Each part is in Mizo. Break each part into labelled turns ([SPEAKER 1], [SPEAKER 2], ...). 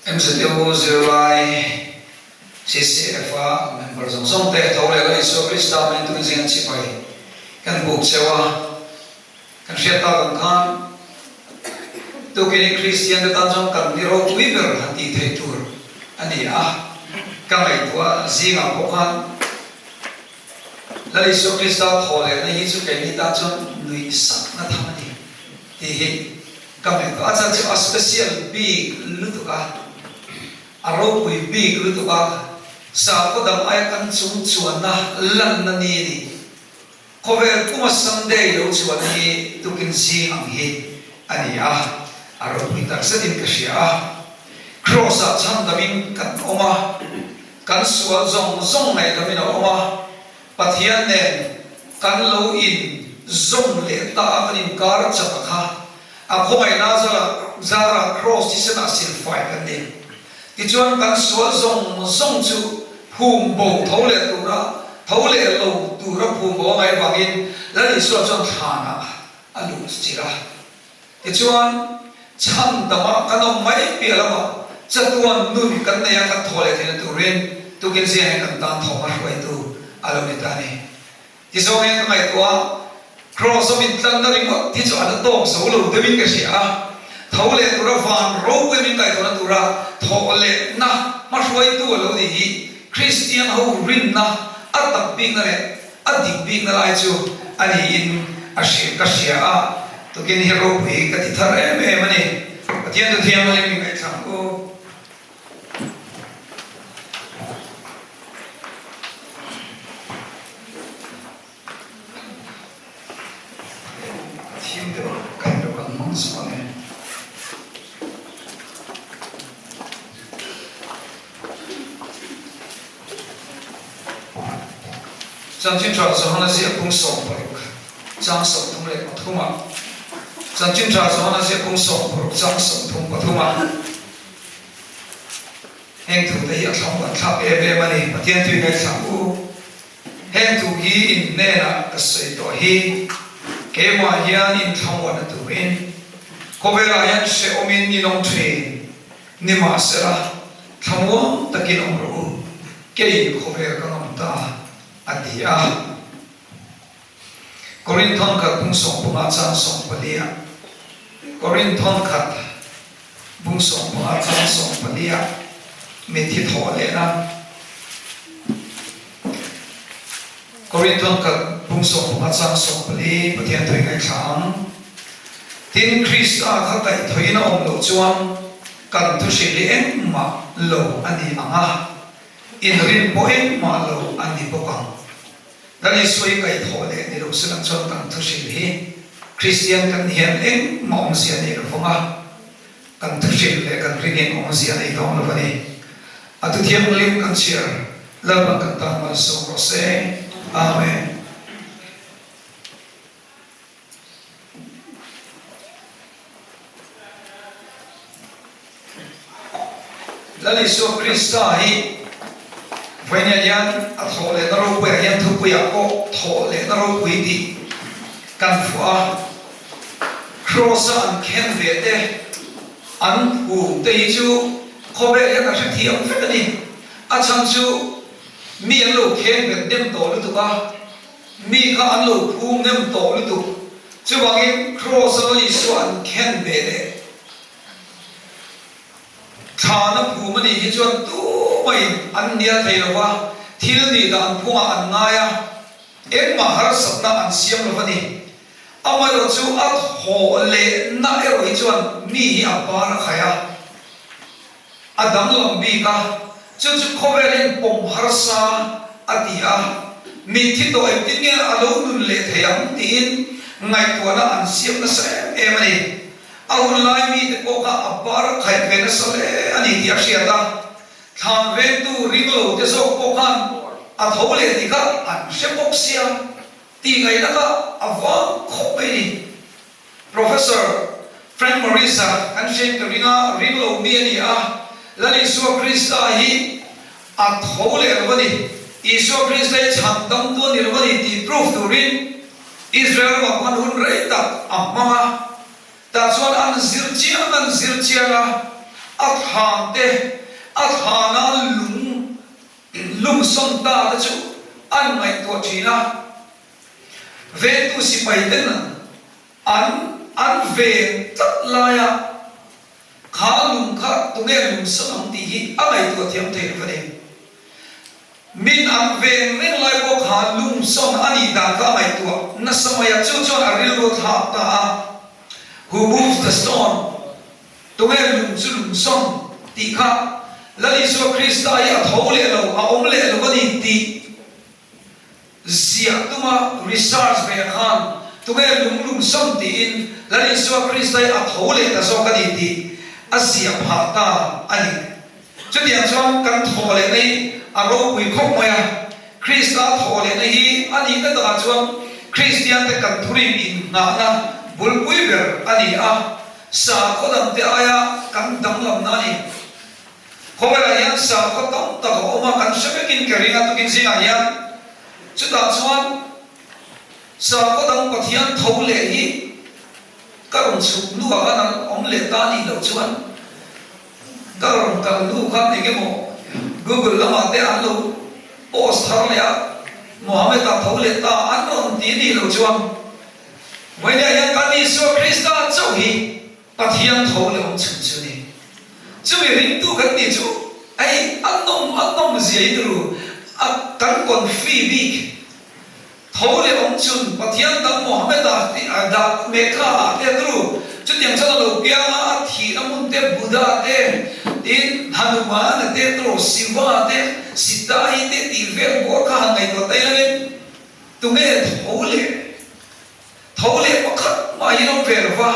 [SPEAKER 1] MZU zirlai CCF-a member zawng zawng te tho leh Lal Isua Krista hming tun zing an chibai kan buk cheu a. Kan hriat tak ang khan tukin Kristian te tan chuan kan ni ropui ber han tih theih tur a ni a. Ka ngaihtuah zingah pawh khan Lal Isua Krista thaw lehna hi chu keini tan chuan nuihsakna tham a ni tih hi ka ngaihtuah. A chan chu a special bik lutuk a, a ropui bik lutuk a, sakhaw dang aia kan chung chuanna lanna ni a ni. Khawvel puma Sunday lo chhuahna hi tukin zing ang hi a ni a, a ropui tak zetin ka hria a. Kraws-ah chhandamin kan awm a, kan sual zawng zawng ngaihdamin a awm a, Pathian nen kan lo in zawm leh ta a, kan inkar chak a kha. A khawngaihna zarah zarah Kraws thisenah silfai kan ni. Tichuan kan sual zawng zawng chu phum bo tho leh tura tho leh lo tura phum bo a ngaih avangin Lal Isua chuan thlanah a luh chilh a. Tichuan chhan dangah kan awm mai piah lamah chatuan nun kan nei a, kan thaw leh theihna turin tukin zia hian kan tan thawm a hruaitu a lo ni ta a ni. Tizawng hian ka ngaihtuah a, Kraws a min tlanna ringawt hi chu a la tawk zo lo deuhin ka hria a, tho leh tura van ropui min kaihthawhna tura thawh lehna hmahruaitu a lo ni hi Kristian ho rinna a tak bikna leh a dik bikna lai chu a niin a hria ka hria a, tukin hi ropui ka ti thar em em a ni. Pathian thu thianghlim i ngaihthlang u. Thim deuh kan deuh kan hmang zawk ang e. Chanchin Tha Johana ziah kung 60 chang 33 ah Chanchin Tha Johana ziah kung 60 chang 33 ah Heng thu te hi a thlam an thlak em em a ni. Pathian tui ngaithlang u. Heng thu hi in hnenah ka sawi tawh hi. Keimah hian in thlamuanna turin khawvelah hian hrehawmin in awm thin. Nimahsela, thlamuang takin awm rawh u. Keiin khawvel ka ngam ta, a ti a. Korinth thawnkhat bung 15 chang 14 ah Korinth thawnkhat bung 15 chang 14 ah mitthi thawh lehna Korinth thawnkhat bung 15 chang 14 Pathian thawi ngaithla ang. Tin, Krista kha kaihthawin a awm loh chuan kan thuhrilh hi engmah lo a ni ang a, inrin pawh engmah lo a ni bawk ang. Kan Isua hi kaihthawh leh ni lo se lang chuan kan thuhrilh hi Kristian kan hian engmah awmzia nei lo vang a, kan thuhrilh leh kan ring eng awmzia nei dawn lo a ni. A thu thianghlim kan chhiar Lalpan kan tan malsawm rawh se. Amen. Lal Isua Krista hi vawinia hian a thawh lehna ropuiah hian thupuiah pawh thawh lehna ropui tih kan fuh a. Kraws-a an khen ve te, an phum te hi chu khawvel hian a hrethiam vek a ni. A chhan chu mi an lo khen bet nem tawh lutuk a. Mi kha an lo phum nem tawh lutuk. Chuvangin Kraws a Isua an khen ve leh thlana phum a nih hi chuan tumahin an hnial thei lo va, thil nih dan phungah an ngai a, engmah harsatna an siam lo va ni. Amaherawh chu a thawh lehna erawh hi chuan mi hi a bar a khai a. A danglam bik a, chu chu khawvelin pawm harsa a ti a, mitthi tawh engtin nge a lo nun leh thei ang tiin ngaihtuahna an siam nasa em em a ni. A hun lai mite pawh kha a bar a khaih ve nasa hle a ni tih a hriat a, thlan vengtu ring lo te zawk pawh khan a tho leh tih kha an hre bawk sia tih ngaihna kha a vang khawp mai a ni. Professor Frank Morris-a kan hriat ka ring a, ring lo mi a ni a, Lal Isua Krista hi a tho leh lo a ni, Isua Krista hi chhan dam tu a ni lo a ni tih proof turin Israel ramah khan hun rei tak a hmang a, tah chuan an zir chiang an zir chiang a. A thlan te, a thlana lung lungsawn ta te chu an ngaihtuah thin a. Vengtu sipai ten an an ven tlat laia kha lung kha tunge lungsawn ang tih hi a ngaihtuah thiam thei lo va ni. Min an veng reng lai pawh kha lungsawn a nih dan kha a ngaihtuah nasa mai a, chu chuan a rilru a thlak ta a, Who moves the stone? Tunge lung chu lungsawn tih kha Lal Isua Krista hi a tho leh lo, a awm leh lo a ni tih ziah tuma research ve khan tunge lung lungsawn tiin Lal Isua Krista hi a tho leh ta zawk a ni tih a ziah phah ta a ni. Chutiang chuan kan thawh lehna hi a ropui khawp mai a, Krista thawh lehna hi a nihna takah chuan Kristiante kan thurin innghahna bulpui ber a ni a. Sakhaw dangte aia kan danglamna a ni. Khawvelah hian sakhaw tam tak a awm a, kan hre vekin ka ring a, tukin zingah hian chutah chuan sakhaw dang Pathian tho leh hi ka rawn chhuk hnuah khan an awm leh ta nih loh chuan ka rawn kal hnu khan eng emaw Google lamah te an lo post thar leh a, Mohammed-a tho leh ta an rawn ti nih loh chuan Vawiinah hian kan Isua Krista chauh hi Pathian tho leh awm chhun chu a ni. Chumi ringtu kan nih chu hei a nawm a nawm zia hi turu a kan confi bik. Tho leh awm chhun Pathian dang Mohammed-a tih a dah Mecca ah te turu chutiang chuan a lo piang a, a thihna hmun te Buddha te tin Hanuman-a te turu Shiva te Sita-i te tih vel bawr kha han ngaihtuah ta ila in Tunge tho leh tho leh pakhat mah hi an awm ve lo va,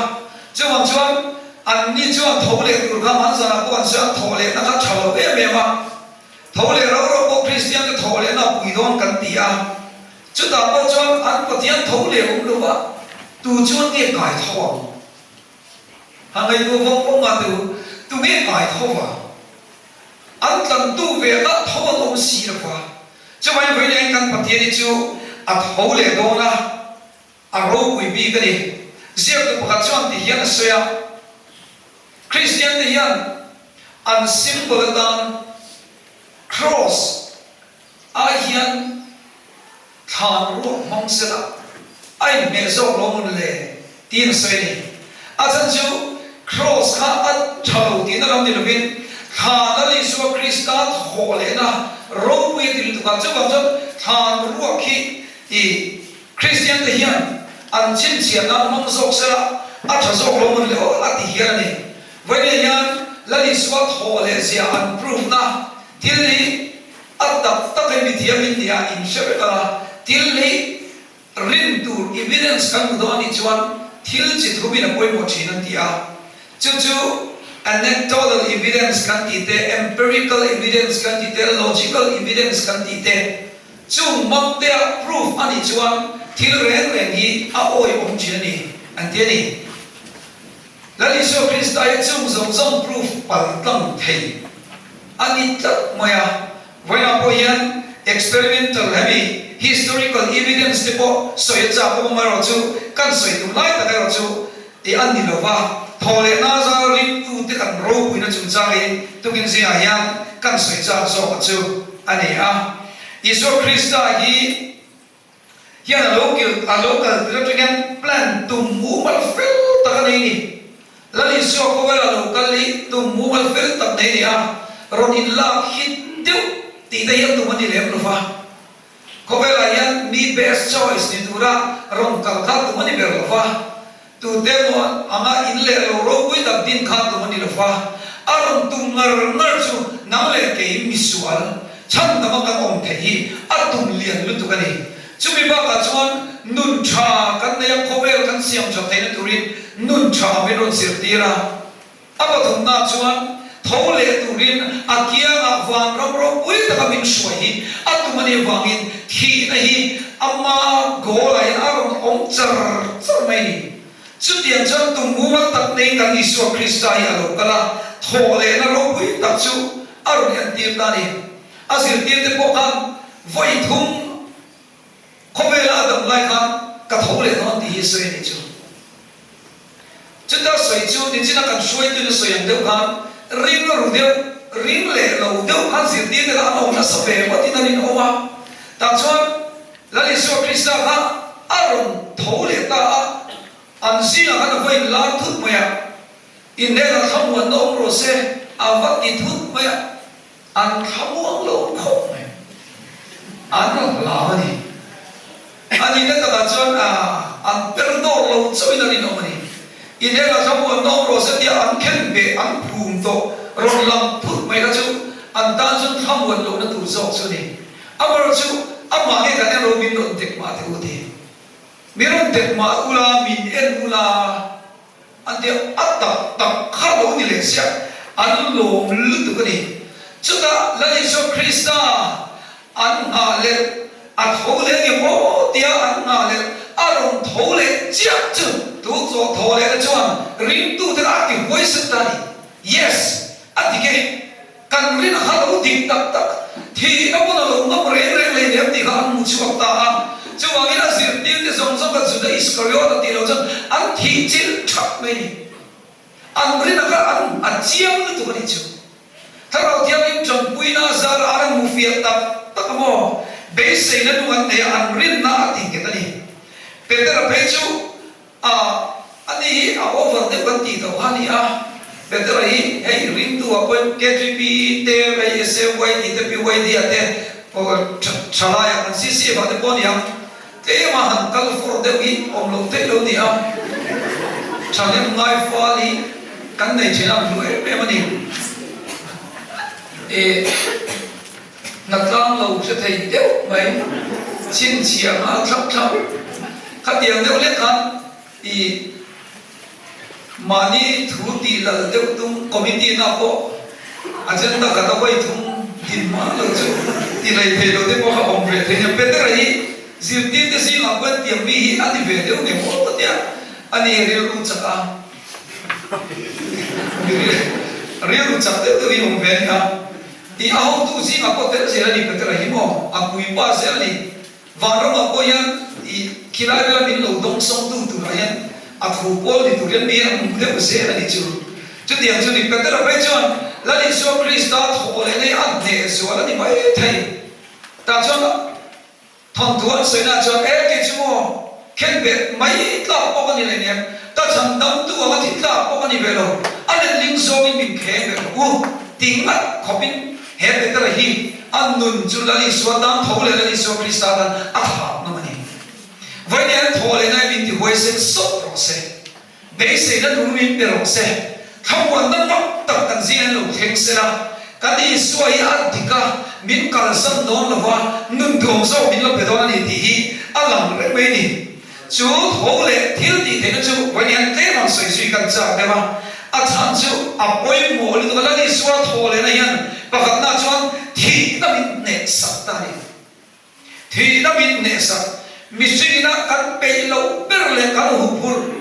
[SPEAKER 1] chuvang chuan anni chuan tho leh tur kha hmanzanah pawh an sawi a, thawh lehna kha tha lo em em a, tho leh rau rau pawh Kristian te thawh lehna a pui dawn kan ti a, chutah pawh chuan an Pathian tho leh awm lo va, tu chuan nge kai tho ang? Han ngaihtuah vawng vawng a tu, tunge kai tho vang? An tlantu ve lah tho an awm si lo va. Chuvangin vawiin kan Pathian hi chu a tho leh dawn a, a ropui bik a ni. Ziaktu pakhat chuan ti hian a sawi a, Kristiante hian an symbol atan Cross ai hian Thlan ruak hmang sela a inhmeh zawk lo mun le tiin a sawi a ni. A chhan chu Kraws kha a tha lo tihna lam ni lovin thlan Lal Isua Krista thawh lehna ropui a ti lutuk a, chuvang chuan thlan ruak hi i Kristian te hian an chhinchhiah nan hmang zawk sela a tha zawk lo mun le aw a ti hial a ni. Vawiin hian Lal Isua thawh leh zia an proof na thil hi A tak tak hi mithiam in nia in hre vek a, thil hi rin tur evidence kan hmu dawn anih chuan thil chi thum in a pawimawh thin an ti a, chu chu anecdotal evidence kan tih te, empirical evidence kan tih te, logical evidence kan tih te, chung hmang te ah proof anih chuan thil reng reng hi a awihawm thin a ni an ti a ni. Lal Isua Krista hi chung zawng zawng proof pal tlang thei a ni tlat mai a. Vawiinah pawh hian experimental hemi historical evidence te pawh sawi a chak awm erawh chu kan sawi tum lai tak erawh chu tih a ni lo va. Thaw leh nazar ringtute kan ropuina chungchang hi tukin zingah hian kan sawi chak zawk a chu a ni a. Isua Krista hi. Hian a lo kil, a lo kal tir atang hian plan tum mumal fel tak a nei ni. Lal Isua khawvel a lo kal hi tum mumal fel tak nei ni a, rawn inlak hit deuh tih te hian tum a ni lem lo va. Khawvelah hian mi best choice ni tura rawn kal kha tum a ni ber lo va. Tute emaw anga in leh lo ropui tak din kha tum a ni lo va, a rawn tum ngar ngar chu nang leh kei misual chhan dama kan awm theih hi a tum lian lutuk a ni. Chumi bakah chuan nun tha kan nei a, khawvel kan siam that theihna turin nun tha min rawn zirtir a. A pathumna chuan tho leh turin a kiangah vanram ropui taka min hruai hi a tum a nih avangin thihna hi ama goal-ah hian a rawn awm char char mai a ni. Chutiang chuan tum mumal tak neiin kan Isua Krista hi a lo kal a, thawh lehna ropui tak chu a rawn entir ta a ni. A zirtirte pawh khan vawi thum Khawvela a dam lai khan ka tho leh dawn tih hi sawi a nih chu. Chuta sawi chu nichina kan hruaituin a sawi ang deuh khan ring ru deuh, ring leh lo deuh khan zirtirte kha an awm nasa ve ngawtin an inawm a. Tah chuan Lal Isua Krista kha a rawn tho leh ta a, an zingah khan a va inlar thut mai a, Inhnenah thlamuanna awm rawh se, a va ti thut mai a. An thlamuang lo khawp mai. An rawn hlau a ni. A nihna takah chuan an per dawr lo chauhin a rinawm a ni. Inhela thlamuan nawm rawh se tia an khen beh an phum tawh rawn lang phut mai kha chu an tan chuan thlamuan lohna tur zawk chu a ni. Amaherawh chu amah nge kan en ro min rawn dek mah teh u ti. Min rawn dek mah ula, min en ula. An ti a, a tak tak kha lo ni leh sia, an lawm lutuk a ni. Chutah Lal Isua Krista an nghah leh a tho leh a ni maw tia an nghah leh a rawn tho leh chiah chu tu chaw tho lehna chuan ringtute kha a ti huaisen ta a ni. Yes, a dik e. Kan rin kha lo dik tak tak, thihna pawn a lo ngam reng reng lei nem tih kha an hmu chhuak ta a. Chuvangin a zirtirte zawng zawng kha Juda Iskariot a tih loh chuan an thih chilh thap mai ni. An rin a kha an a chiang lutuk a nih chu. Thlarau Thianghlim tanpuina a zar a an hmu fiah tak tak a maw? Beiseina nung an nei a, an rinna a ti nghet a ni. Petera phei chu A, ani hi a over deuh kan tih tawh kha a ni a, Petera hi hei ringtu ah pawhin KGP te, hei SAYD te, PYD ah te, thalai ah kan CCF ah te pawh a ni ang, tlem a han kal fawr deuh hi awm loh theih lo a ni a, thahnem ngai fal hi kan nei thin a, an hlu em em a ni. E. Hnatlang lo hre thei deuh mai, chhinchhiah nghal thlap thlap. Khatiang deuh lek khan i mahni thu tih lal deuh tum committee na pawh agenda khat a vawi thum din hma lo chu ti lei thei lo te pawh kha awm ve thei nia. Petera hi zirtirte zingah pawhin tiang mi hi a ni ve deuh nge maw ka tia a ni rilru chak a rilru chak deuh deuh hi awm ve a nia. I a hotu zingah pawh tel zel a ni Petera hi maw? A puipa zel a ni. Vanramah pawh hian i khilai vela min lo dawng sawngtu turah hian a thu pawl ni tur hian mi hian a hmu deuh zel a ni chu. Chutiang chu ni Petera phei chuan Lal Isua Krista thawh leh nei a hneh zual a ni mai thei. Tah chuan a. Thawnthu an sawina chuan e kei chu maw khen beh mai tlak pawh ka ni leh nia, ka chhan damtu anga thi tlak pawh ka ni ve lo, a letling zawngin min kheng ve rawh u ti ngat khawpin he Petera hi a nun chu Lal Isua tan tho leh Lal Isua Krista tan a thak ngam a ni. Vawiin an thaw leh nai min ti huaisen sawt rawh se. Beiseina nung min pe rawh se. Thlamuanna mak tak kan zing an lo thleng se la, kan Isua hi a dik a, min kalsan dawn lo va, nun duam zawk min la pe dawn a ni tih hi a lang reng mai a ni. Chu tho leh thil tih theihna chu vawiin hian tlem ang sawi zui kan chak deuh a, a chhan chu a pawimawh lutuk a, Lal Isua thaw lehna hian pakhatna chuan thihna min hnehsak ta a ni. Thihna min hnehsak, mihring ina kan peih loh ber leh kan huphurh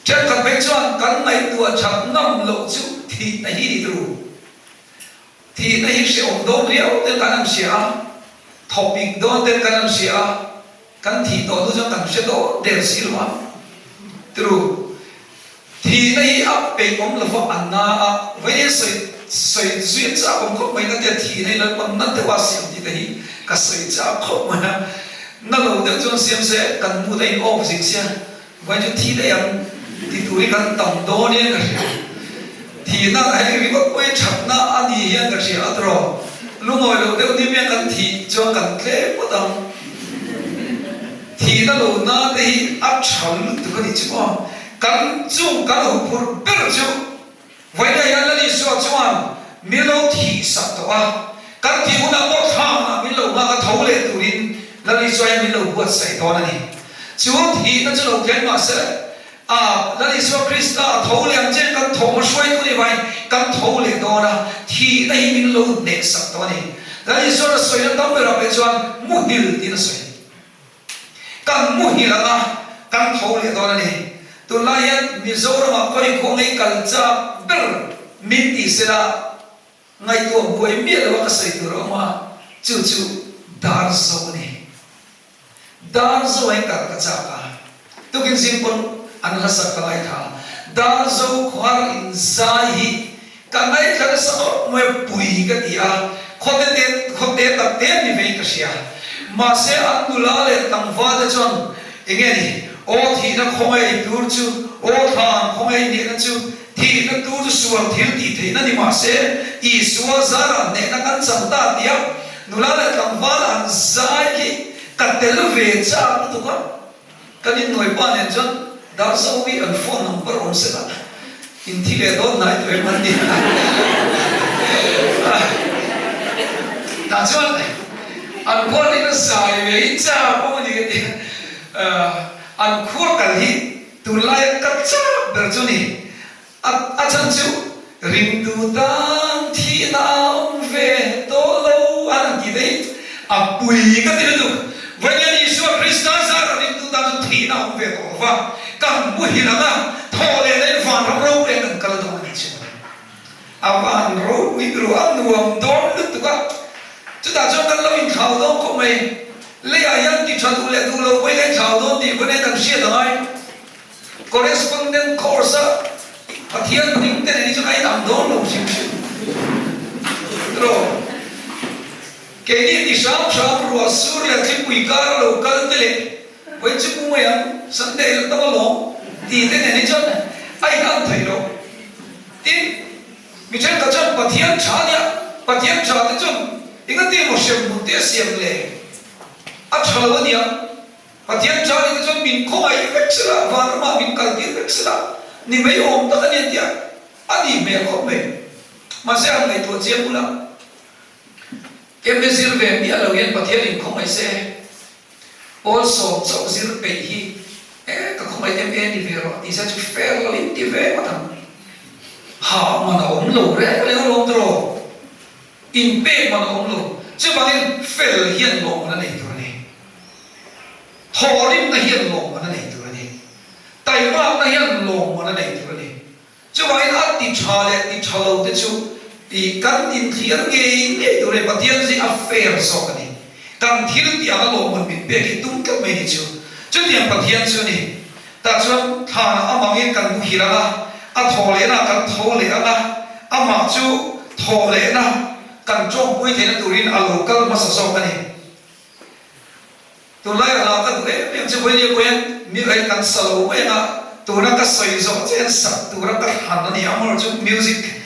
[SPEAKER 1] thenkhat phei chuan kan ngaihtuah that ngam loh chu thihna hi ni tur. Thihna hi hrehawm dawn riau ten kan han hria a, thawpik dawn ten kan han hria a, kan thih tawh hnu chuan kan hre dawn der si lo a. Turu. Thihna hi a peih awm lova a na a, vawiin sawi sawi zui a chak awm khawp mai na tia thihna hi Lalpan na deuh a siam tih te hi ka sawi chak khawp mai a, na lo deuh chuan siam se kan mood a in off zing sia, vawiin chu thi daih ang ti tur hi kan tam dawn hian ka hria, thihna hei ringawt pawh hi thatna a ni hian ka hria a tiraw, lungawi lo deuh ni miah kan thih chuan kan tlem ngawt ang. Thihna lo na te hi a tha lutuk a ni chu maw? Kan chung kan huphurh ber chu vawiinah hian Lal Isua chuan min lo thih sak tawh a, kan thih hunah pawh thlanah min lo nghak a, tho leh turin Lal Isua hian min lo buatsaih dawn a ni. Chu thihna chu lo thleng mah se, a Lal Isua Krista a tho leh ang che kan thawhhma hruaitu ni vangin kan tho leh dawn a, thihna hi min lo hneh sak tawh a ni. Lal Isua'n a sawina tam berah pawh chuan muhil tiin a sawi. Kan muhil ang a, kan tho leh dawn a ni. Tunlai hian Mizoramah khawi khua ngei kal chak ber min ti sela ngaihtuah buai miah lo a ka sawi tur a awm a, chu chu Darzo a ni. Darzo ah hian kal ka chak a, tukin zing pawn an hla sak ka ngaithla. Darzo khuar inzai hi. Ka ngaithla nasa khawp mai a, pui ka ti a, khawte te khawte tak te ni vein ka hria. Mahse an nula leh tlangval te chuan enge ni, aw thihna khawngaih tur chu, aw thlan khawngaih nihna chu, thihna tur chu sual thil tih theihna ni mahse Isua zarah hnehna kan chang ta tia nula leh tlangval an zai khi ka tel ve chak lutuk a. Kan innuaipa nen chuan Darzovi an phone number awm se la, in thi leh dawn hnai tawh em an ti a. Tah chuan an khua rin a zai ve hi chak awm a ni ka ti a. An khua kal hi tunlaia ka chak ber chu a ni. A chhan chu ringtu tan thihna a awm ve tawh lo an han ti daih. A pui ka ti lutuk. Vawiin Isua Krista zara ringtu tan chu thihna a awm ve tawh lo va, kan muhil ang a, thawh leh daih vanram ropui an kan kal dawn a ni chu. A van ropui ru a nuam dawn lutuk a, chutah chuan kan lo inthlau dawn khawp mai. Leiah hian ti tha duh leh duh lo pawhin a inthlau dawn tih pawhin kan hriat a ngai. Correspondent course a Pathian hming te nen hi chuan a inang dawn lo hrim hrim tiraw? Keini ti hram hram ruah sur leh thlipui kar a lo kal te leh vawi chu mu mai ang Sunday la tam alawm ti te nen hi chuan a inang thei lo. Tin, mi thenkhat chuan Pathian tha nia, Pathian tha te chuan engati emaw hremhmun te a siam le? A tha lo aniang. Pathian Chani te chuan min khawngaih vek se la, vanramah min kaltir vek se la, ni mai awm tak a ni an ti a, a nih hmel khawp mai. Mahse han ngaihtuah chiang bula MA zir ve miah lo hian Pathian in khawngaih se, Paul sawm chauh zir peih hi e ka khawngaih MA ni ve rawh tih se chu fair lo in ti ve ngawt ang. Ha man a awm lo reng reng alawm tiraw? Inpek man a awm lo. Chuvangin fel hian lawmman a nei tur a ni. Thawhrimna hian lawmman a nei tur a ni. Taimakna hian lawmman a nei tur a ni. Chuvangin a ti tha leh ti tha lo te chu i kan inthliar ngei ngei tur a ni. Pathian chu a fair zawk a ni. Kan thil tih anga lawmman min pek hi tum tlat mai ni chu. Chutiang Pathian chu a ni. Tah chuan thlanah amangin kan muhil ang a, a thawhlehna kan tho leh ang a, amah chu thawhlehna kan tawngpui theihna turin a lo kal hmasa zawk a ni. Tunlai a hla ka duh em em chu Vawinia pawhin mi rei kan sa lo mai ang a, tuna ka sawi zawh che hian sak tura ka thlan a ni ang erawh chu music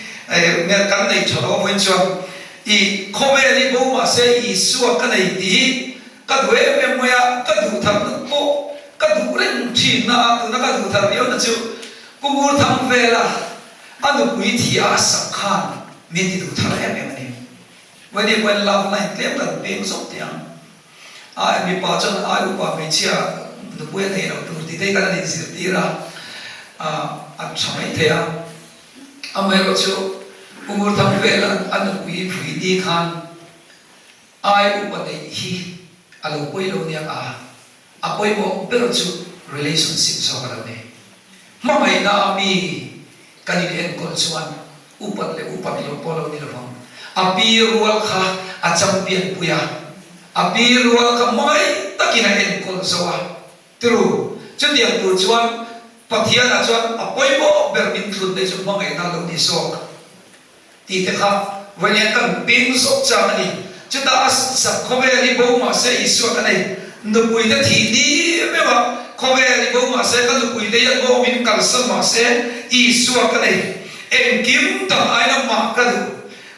[SPEAKER 1] kan nei tha lo a vawiin chuan i khawvel hi bo mahse Isua ka nei tih hi ka duh em em mai a, ka duh thar lut pawh ka duh reng thin na a, tuna ka duh thar viau na chu Pu Ngurthangvela a nupui thi a a sak khan min ti duh thar em em a ni. Wedding pawhin love line tlem kan peng zawk teh ang. Ai mipa chuan ai upa hmeichhia nupui a nei lo tur tih te hi kan han inzirtir a, a tha mai thei a. Amaherawh chu Pu Ngurthangvela a nupui phui ni khan ai upa neih hi a lo pawi lo nia a, a pawimawh ber chu relationship zawk a lo ni. Hmangaihna a mi kan in enkawl chuan upat leh upat loh pawh lo ni lovang. A pi rual kha a champion pui a, a pi rual kha hmangaih takin a enkawl zo a. Tru, chutiang tur chuan Pathianah chuan a pawimawh ber min thlun mai chu hmangaihna lo ni zawk. Tih te kha vawiin kan peng zawk chang a ni. Chutah a sak khawvel hi bo mah se Isua ka nei. Nupui te thih ni meuh a, khawvel hi bo mah se ka nupui te hian maw min kalsan mah se Isua ka nei. Engkim dang aiin amah ka duh.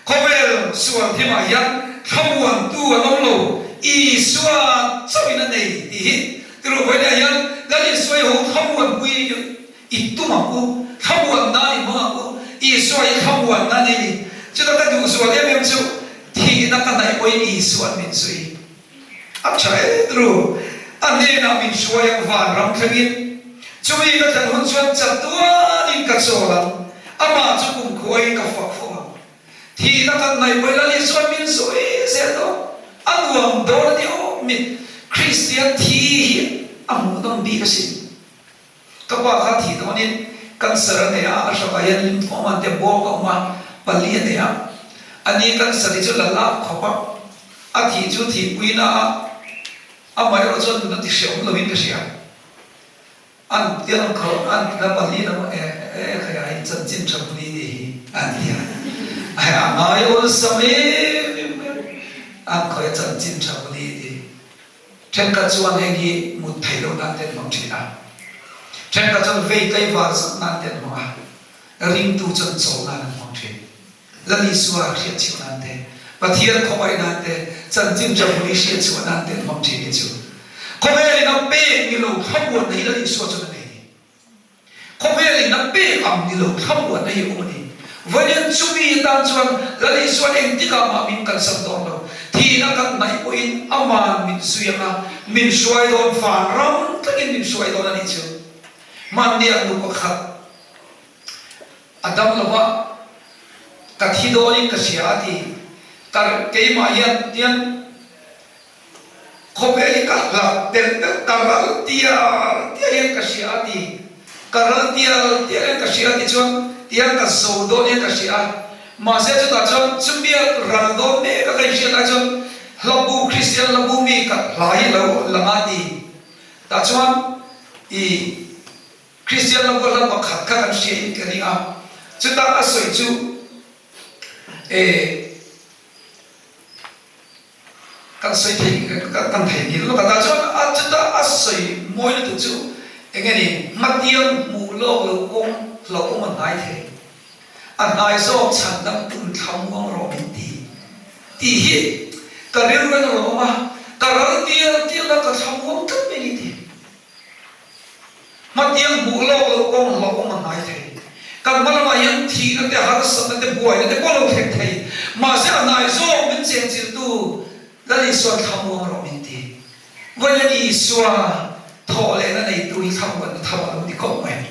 [SPEAKER 1] Khawvel sual thimah hian thlamuantu an awm lo, Isua chauhin a nei tih hi tiruh vawiinah hian Lal Isua i ho thlamuanpui I tum ang u, thlamuan nan i hmang ang u, Isua hi thlamuan nan i ni. Chuta ka duh zual em em chu thihna ka hnaih pawhin Isua'n min zui. A tha em ru, a hnenah min hruai ang vanram thlengin. Chumi ka thlen hun chuan chatuanin ka chawl ang, amah chu kumkhuain ka fak fo ang. Thihna kan hnaih pawhin Lal Isua'n min zui zel dawn. A nuam dawn a ni aw, mit Kristian thi hi a hmuhnawm bik asin. Ka pa kha thih dawnin cancer a nei a, a hrapah hian lymphoma an tia bawk a awm a, pali a nei a. Ani cancer hi chu la lak khawp a, a thih chu thihpuina a, amaherawh chuan nuna ti hreawm loin ka hria. An tiang kho an la pali lo e e khaiah hi chanchin tha pui ni hi an ti a. A ngai awlsam em em mai a, an khawi a chanchin tha ka ni ti. Thenkhat chuan heng hi mut theih loh nan te an hmang thin a, thenkhat chuan vei tlaivar zat nan te an hmang a, ringtu chuan chawl nan an hmang thin. Lal Isua hriatchhuah nan te, Pathian khawngaih nan te, chanchin tha bul i hriatchhuah nan te an hmang thin hi chu khawvel in a pek ni lo thlamuanna hi Lal Isua chuan a nei ni. Khawvel in a pek ang ni lo thlamuanna hi a awm a ni. Vawiin chumi atan chuan Lal Isua'n engtikah mah min kalsan dawn lo. Thihna kan hnaih pawhin Ama'n min zui ang a, min hruai dawn, vanram thlengin min hruai dawn a nih chu. Hmanniah nu pakhat a dam lo va, ka thi dawnin ka hria a ti. Ka keimah hian tiang Khawvel hi ka hlak telh telh, ka ral tial tial hian ka hria a ti. Ka ral tial tial hian ka hria a ti chuan tiang ka zo dawn hian ka hria a. Mahse chutah chuan chumia ral dawn mek a ka inhriat lai chuan hlabu, Kristian hlabu mi ka hla hi lo lang a ti. Tah chuan i Kristian hlabu hla pakhat kha kan hria in ka ring a. Chutah a sawi chu e. Kan sawi thei kan thei ngil lawk a, tah chuan a chuta a sawi mawi lutuk chu eng nge ni, hmatiang hmuh lawk lo kawng hlauhawm a hnai thei, a hnai zawk chhan dang tum thlamuang rawh min ti tih hi ka rilru in a rawn awm a, ka ral tial tial a ka thlamuang tlat mai ni ti. Hmatiang hmuh lawk loh kawng hlauhawm a hnai thei. Kan hma lamah hian thihna te, harsatna te, buaina te pawh lo thleng thei. Mahse a hnai zawk min chenchilhtu Lal Isua'n thlamuang rawh min ti. Vawiin Isua thawh lehna neitu hi thlamuanna tham a lo ni khawp mai.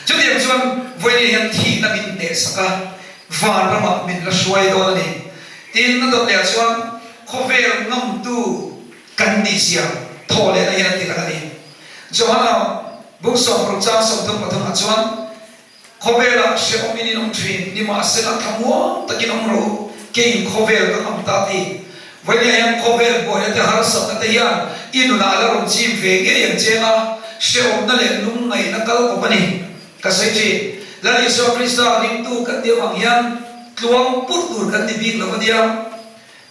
[SPEAKER 1] Chutiang chuan vawiin hian thihna min hnehsak a, vanramah min la hruai dawn a ni. Tin, a dawt lehah chuan khawvel ngamtu Kan nihzia thawh lehna hian a ti lang a ni. Johana buk 60 chang 33 ah chuan, Khawvelah hrehawmin in awm thin, nimahsela thlamuang takin awm rawh u, keiin khawvel ka ngam ta ti. Vawinia hian khawvel buaina te harsatna te hian i nunah a la rawn chim ve ngei ang cheng a, hrehawmna leh lungngaihna kal kawp a ni. Ka sawi thin, Lal Isua Krista ringtu kan nih avang hian tluang purh tur kan ni bik lo a nia.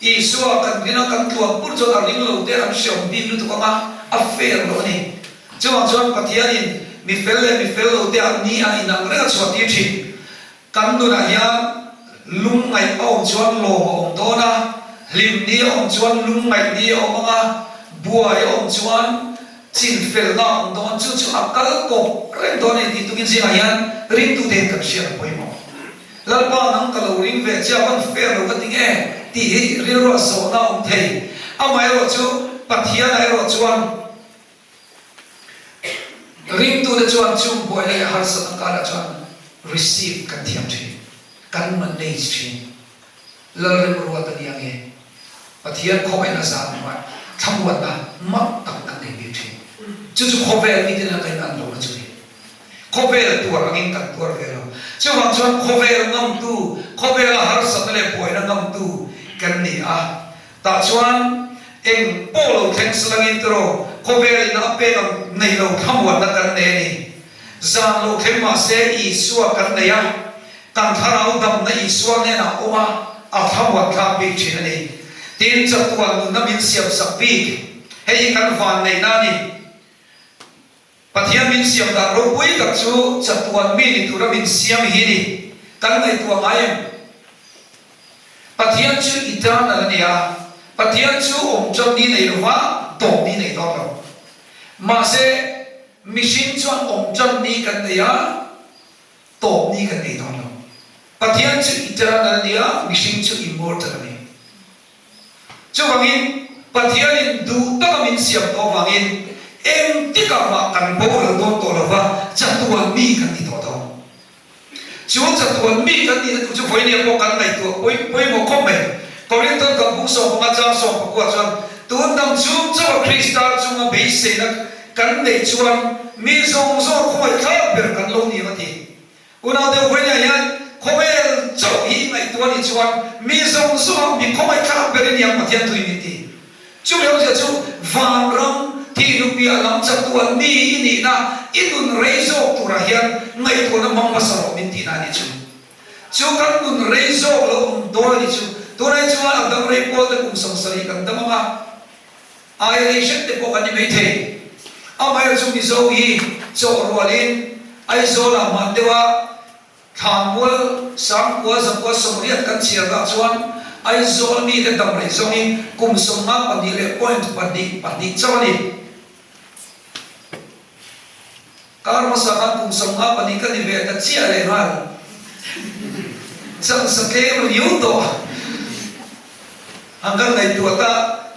[SPEAKER 1] Isua kan rin a, kan tluan pur chuan a ring lo te an hreawm bik lutuk ang a, a fair lo a ni. Chuvang chuan Pathianin mi fel leh mi fel lo te an ni a inang reng a chhuah tir thin. Kan nunah hian lungngaih a awm chuan lawm a awm dawn a, hlim ni a awm chuan lungngaih ni a awm ang a, buai a awm chuan chinfelna a awm dawn, chu chu a kal kawp reng dawn a ni tih tukin zingah hian ringtute hian kan hriat a pawimawh. Lalpa nang ka lo ring ve che a van fair lo ka ti nge tih hi rilruah zawhna a awm thei. Amaherawh chu Pathianah erawh chuan ringtute chuan chung buaina leh harsatna karah chuan receive kan thiam thin, kan manage thin. Lalremruat a nia nge? Pathian khawngaihna zan hnuai thlamuanna mak tak kan nei bik thin. Chu chu khawvel mite nena kan inang lohna chu ni. Khawvel tuar angin kan tuar ve lo. Chuvang chuan khawvel ngamtu, khawvela harsatna leh buaina ngamtu kan ni a. Tah chuan eng pawh lo thleng salangin tiraw khawvel ina a pek ang nei lo thlamuanna kan nei a ni. Zan lo thleng mahse Isua kan nei a, kan thlarau damna Isua hnenah awm a, a thlamuan thlak bik thin a ni. Tin, chatuan nunna min siamsak bik, hei hi kan vanneihna a ni. Pathian min siam dan ropui tak chu chatuan mi ni tura min siam hi ni. Kan ngaihtuah ngai em? Pathian chu eternal a ni a, Pathian chu awm tan ni nei lova tawp ni nei dawn lo. Mahse, mihring chuan awm tan ni kan nei a, tawp ni kan nei dawn lo. Pathian chu eternal a ni a, mihring chu immortal a ni. Chuvangin, Pathianin duh taka min siam tawh avangin engtikah mah kan boral dawn tawh lo va, chatuan mi kan ni tawh dawn. Chu chatuan mi kan nihna tur chu vawinia pawh kan ngaihtuah pawimawh khawp mai. Korinthon kan bung 15 chang 19 chuan, Tun dang chung chauha Krista chunga beiseina kan neih chuan mi zawng zawng khawngaihthlak ber kan lo ni ang a ti. Unau deuh vawinia hian khawvel chauh hi ngaihtuah anih chuan mi zawng zawng mi khawngaihthlak ber i niang Pathian tui min ti. Chumi awmzia chu vanram thihnu piah lam chatuan mi i nihna i nun rei zawk turah hian ngaihtuahna hmang hmasa rawh min tihna anih chu. Chu kan nun rei zawk lo awm dawn a ni chu. Tunah hi chuan a dam rei pawl te kum 70 kan dam ang a, ai rei hret te pawh kan ni mai thei. Amaherawhchu chu Mizo hi chawh rualin Aizawlah hman deuha Thlanmual Sangkua Zakua 80 kan chhiar dah chuan Aizawl mite dam rei zawngin kum 52 leh point pahnih pahnih chauh a ni. Kar hmasa khan kum 54 ka ni ve ta chiah leh nghal. Changsa tlem riau tawh ang kan ngaihtuah ta.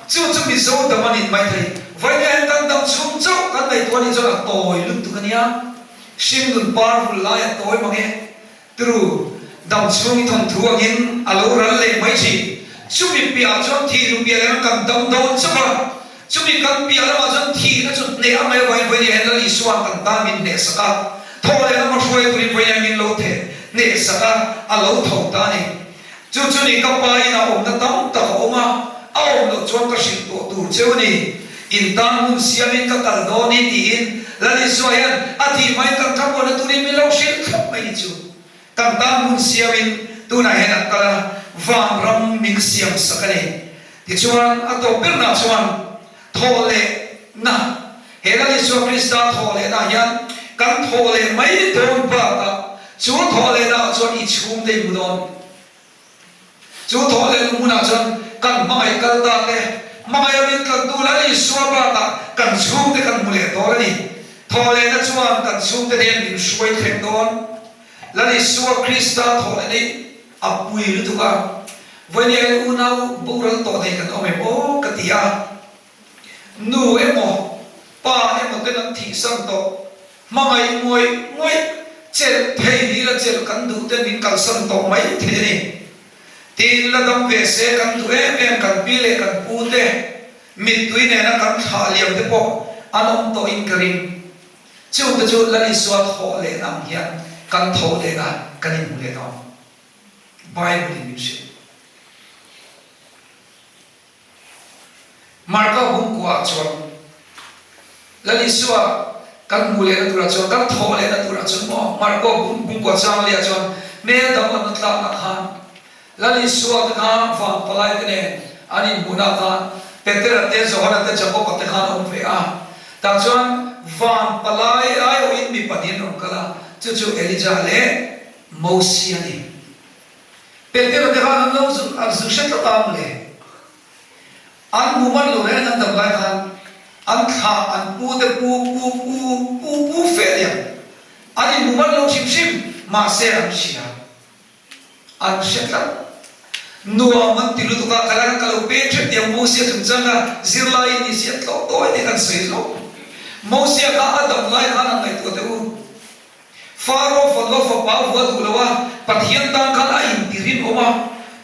[SPEAKER 1] Chu chu Mizo dam a nih mai thei. Vawiin hian kan dam chhung chauh kan ngaihtuah a nih chuan a tawi lutuk a nia. Hringnun par vul lai a tawi mang e. Tru, dam chhung i thawnthu angin a lo ral leh mai thin. Chumi piahah chuan thih duh piah lehna kan dam dawn chauh a, chumi kan piah lamah chuan thihna chu hneh a mai avangin vawiin hian Lal Isua'n kan tan min hnehsak a, thaw leh lama hruai turin vawiin hian min lo theh hnehsak a, a lo tho ta a ni. Chu chu ni ka pa inah awmna tam tak a awm a, a awm loh chuan ka hrilh tawh tur cheu a ni. In tan hmun siamin ka kal dawn hi tiin Lal Isua hian a thih hmain kan thlamuanna turin min lo hrilh thlap mai ni chu. Kan tan hmun siamin tunah hian a kal a, vanram min siam sak a ni. Tichuan a tawp berna chuan thawh lehna, he Lal Isua Krista thawh lehna hian kan thawh leh mai dawn bakah chu thawh lehna ah chuan i chhungte i hmu dawn. Chu thawh leh hmunah chuan kan hmangaih kal ta te, hmangaih a min tlantu Lal Isua bakah kan chhungte kan hmu leh dawn a ni. Thawh lehna chuan kan chhungte nen min hruai thleng dawn. Lal Isua Krista thawh lehna hi a pui lutuk a, vawiin hian unau boral tawh nei kan awm em aw ka ti a. Nu emaw, pa emaw ten an thihsan tawh, hmangaih ngawih ngawih, chelh thei ni la chelh kan duh ten min kalsan tawh mai thei a ni. Tin, la dam ve se kan duh em em kan pi leh kan pu te, mittui nena kan thlah liam te pawh an awm tawh in ka ring. Chung te chu Lal Isua thawh lehna ang hian kan tho lehna kan inhmu leh dawn. Bible in min hrilh. Marka bungkuaah chuan Lal Isua kan hmuh lehna turah chuan, kan thawh lehna turah chuan maw, Marka bungkua changliah chuan hmel danglamna tlakna khan Lal Isua te kha van palai te nen an inhmuhna khan Petera te, Johana te, Jakoba te khan a awm ve a. Tah chuan van palai aiawhin mi pahnih an rawn kal a, chu chu Elijah leh Mosia a ni. Petera te khan an lo zu an zu hre tlat a mawle. An hmu man lo reng an dam lai khan an thlah an pu te pu pu pu pu pu fe a nia. An inhmu man lo hrim hrim mahse an hria. An hre tlat. Nuam an ti lutuk a, khalai khan ka lo peng hrep tiang Mosia chungchang kha zirlaiin ni si an tlawh tawi te khan sawi hlawk. Mosia kha a dam lai khan an ngaihtuah teh u. Faro fanu a fapa a vua duh lo a, Pathian tan khan a inti rinawm a,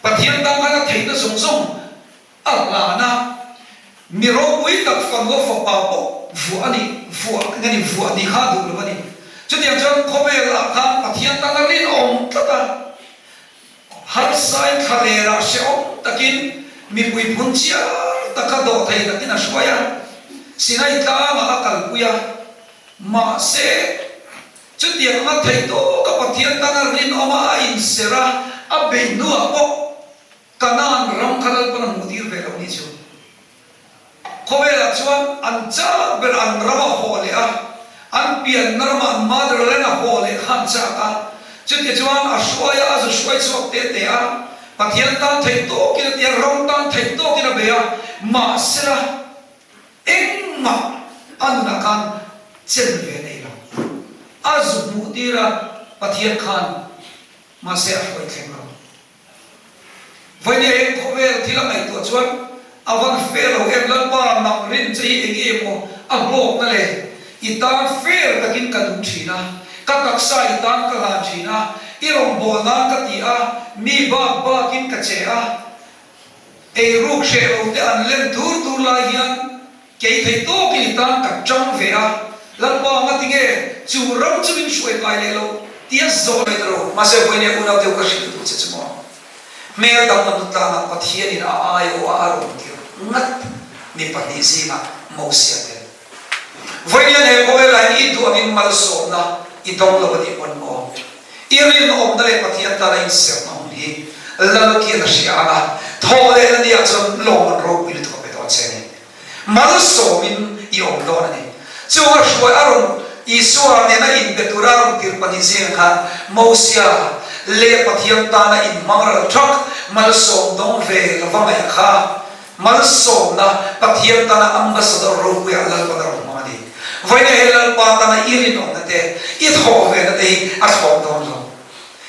[SPEAKER 1] Pathian tan khan a theihna zawng zawng a hlan a, mi ropui tak fanu a fapa pawh vuah a nih, vuah eng a ni, vuah nih kha a duh lo a ni. Chutiang chuan khawvel ah khan Pathian tan a rinawm tlat a, harsain thlaler ah hrehawm takin mipui phun chiar taka dawhthei takin a hruai a, Sinai tlangah a kalpui a, Mahse, chutiang anga theih tawka Pathian tana rinawma a inserh a, a beih hnuah pawh Kanaan ram kha Lalpan a hmuh tir ve lo ni chu. Khawvelah chuan an chak ber an ram a haw leh a, an pianna rama an motherland a haw leh kha an chak a. Chuti chuan a hruai a, a zu hruai chhuak te te a, Pathian tan theih tawkin a ti a, ram tan theih tawkin a bei a, mahsela, Engmah a nunah khan chen ve nei lo. A zu hmuh tir a Pathian khan mahse a hruai thleng lo. Vawinia eng khawvel thil a ngaihtuah chuan a van fair lo em Lalpa nang rin che hi eng emaw a hlawkna le i tan fair takin ka nung thin a, ka taksa i tan ka hlan thin a, i rawngbâwl nan ka ti a, mi bak bakin ka che a, Eiruk hreh lo te an len tur tur lai hian kei thei tawkin i tan ka tang ve a, Lalpa nga tinge chu ram chu min hruai kai leh lo tia zawh mai ta lo. Mahse vawinia unau deuh ka hrilh duh che chu maw? Hmel danglam tlangah Pathianin a aiawh a a rawn tir ngat mi pahnih zingah Mosia tel. Vawinia he khawvelah hian i duh angin malsawmna i dawng lo a nih pawn maw? I rin. rinawmna leh Pathian tana inserhna hun hi Lalkian a hria ang a, thawh lehna ni ah chuan lawm an ropui lutuk a pe dawn che a ni. Malsawmin i awm dawn a ni. Chu a hruai a rawn Isua nena inbe tura a rawn tirh pahnih zingah khan Mosia leh Pathian tana inhmang ral thak malsawm dawng ve lova ngaih kha malsawmna Pathian tana ambassador ropuiah Lalpan a rawn hmang a ni. Vawiin he Lalpa tana i rinawmna te, i thawh vena te hi a thlawm dawn lo.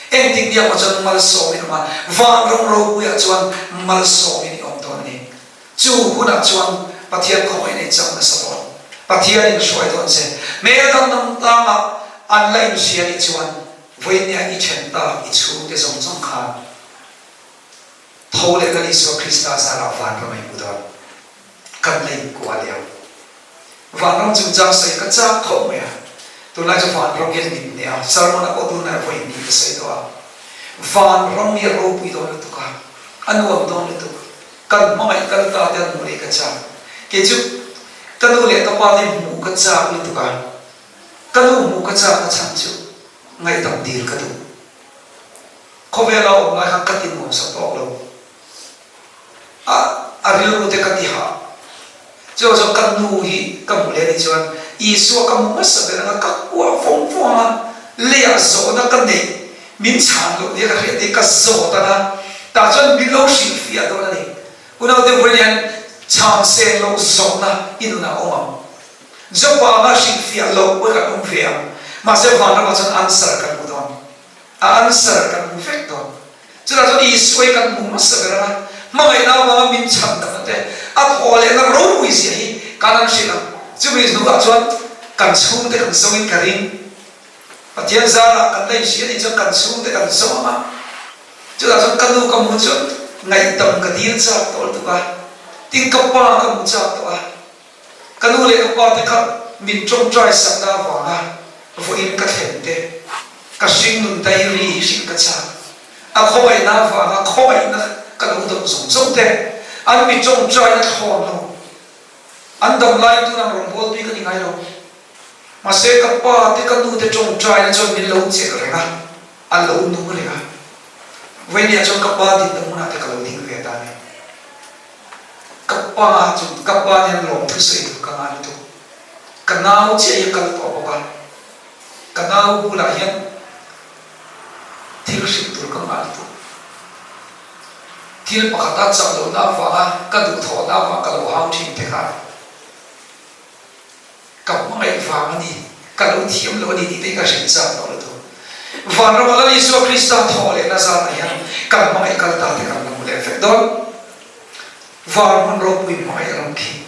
[SPEAKER 1] Engtik nia maw chuan malsawmin awm a, vanram ropuiah chuan malsawmin i awm dawn a ni. Chu hunah chuan Pathian khawngaih nei chang nasa dawn. Pathian in hruai dawn che. Hmel dangdang tlangah an la inhria nih chuan vawinia i then tak i chhungte zawng zawng khan tho leh Lal Isua Krista zarah vanram a i hmu dawn. Kan la inkuah leh ang. Vanram chungchang sawi ka chak khawp mai a. Tunlai chu vanram hian min hneh a, sermon ah pawh tunlai vawi hnih ka sawi tawh a. Vanram hi a ropui dawn lutuk a, a nuam dawn lutuk. Kan hmangaih kal ta te an hmuh leh ka chak. Kei chu ka nu leh ka pa te hmuh ka chak lutuk a, ka nu hmuh ka chak na chhan chu ngaihdam dil ka duh. Khawvela awm lai khan ka ti nuam sa tawk lo. A a rilru te ka ti hah. Chuvang chuan ka nu hi ka hmuh leh anih chuan Isua ka hmu hmasa ber anga ka kuah vawng vawng anga leiah zawhna ka neih min chhan loh nia ka hriat hi ka zawt anga tah chuan min lo hrilhfiah dawn a ni. Unaute vawiin hian chhan seng loh zawhna i nunah a awm ang. Jopa anga hrilhfiah loh pawh kan awm ve ang. Mahse vanramah chuan answer kan hmu dawn. A answer kan hmu vek dawn. Chutah chuan Isua hi kan hmu hmasa ber ang a, hmangaihna avanga min chhan dahna te, a thaw lehna ropui zia hi kan an hrilh ang. Chumi hnuah chuan kan chhungte kan zawngin ka ring. Pathian zarah kan la inhria nih chuan kan chhungte kan zawng ang a. Chutah chuan ka nu ka hmu chuan ngaihdam ka dil chak tawh lutuk a, tin ka pa ka hmu chak tawh a. Ka nu leh ka pa te kha min tawngtai sakna avanga vawiin ka thlen te, ka hringnun diary hi hrilh ka chak. A khawngaihna avanga khawngaihna ka lo dawm zawng zawng te, an mi tawngtaina thlawn lo, an dam lai tun ang rawngbawltui ka ni ngai lo. Mahse ka pa te ka nu te tawngtaina chuan min lo chelh reng a, a lo nung reng a. Vawiin chuan ka pa dinna hmunah te ka lo ding ve ta a ni. Ka pa chu ka pa nen lawmthu sawi tur ka ngah lutuk. Ka nau chiah hi a kal tawh bawk a, ka nau bulah hian thil hrilh tur ka ngah lutuk. Thil pakhata chak lohna avanga ka duhthawhna avanga ka lo hau thin te kha Ka hmangaih vang a ni, ka lo thiam lo a ni tih te hi ka hrilh chak tawh lutuk. Vanrama Lal Isua Krista thawh leh na zatah hian kan hmangaih kal ta te kan la hmu leh vek dawn. Van hmun ropui hmangaih ram khi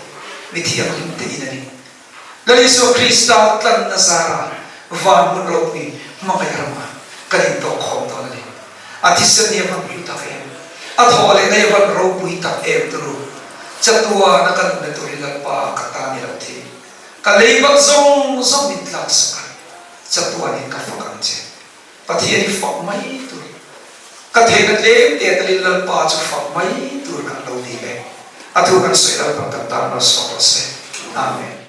[SPEAKER 1] mi thianghlim te in a ni. Lal Isua Krista tlanna zarah van hmun ropui hmangaih ramah kan intawh khawm dawn a ni. A thisen hi a van hlu tak em? A thawh lehna hi a van ropui tak em turu? Chatuana ka nunna tur hi Lalpa ka ta ni lo thi. Ka lei bak zawng zawng min tlak sak a, chatuanin ka fak ang che. Pathian hi fak mai tur. Ka theihna tlem te talin Lalpa chu fak mai tur kan lo ni e. A thu kan sawi Lalpan kan tan malsawm rawh se. Amen.